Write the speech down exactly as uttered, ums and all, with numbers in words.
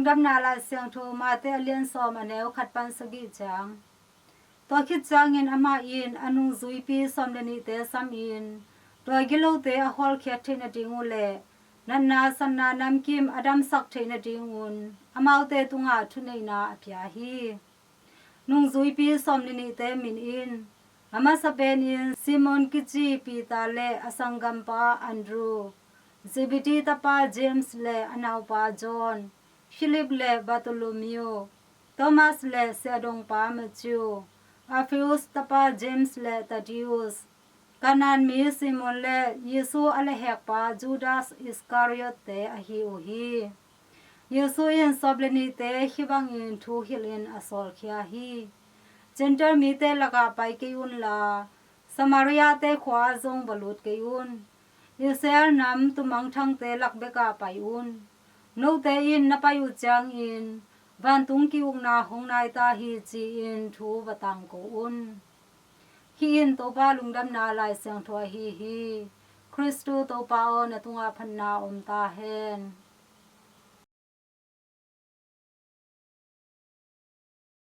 Lungdamna Lai Siangtho Mate a lian sawm, a neu khat pan sagih ciang. Tua khit ciangin amah in a nungzuipi sawm le nihte samin, tua gilote a hawlkhiat theih nading uh le natna satna namkim a damsak theih nadingun amaute tungah thuneihna a pia hi. Nungzuipi sawm le nihte min in, a masa penin Simon kici Peter le a sanggampa Andrew, Zebedee tapa James le a naupa John, Philip le Bartholomew, Thomas le siahdongpa Matthew, Alphaeus tapa James le Thaddeus, Kanaan mi Simon le Jesu a lehhekpa Judas Iscariot-te ahi uh hi. Jesu in sawm le nihte hih bangin thu hilhin a sawlkhia hi: Gentail mite lakah pai kei unla, Samaria-te khua-ah zong va lut kei un. Israel nam tumangthangte lak bekah pai un. Note in na pai uh ciangin vantung ki-ukna hong nai ta hi, ci-in thu va tangko un. Hih in Topa Lungdamna Lai Siangtho ahi hi. Khristu Topa aw, na tungah phatna om ta hen.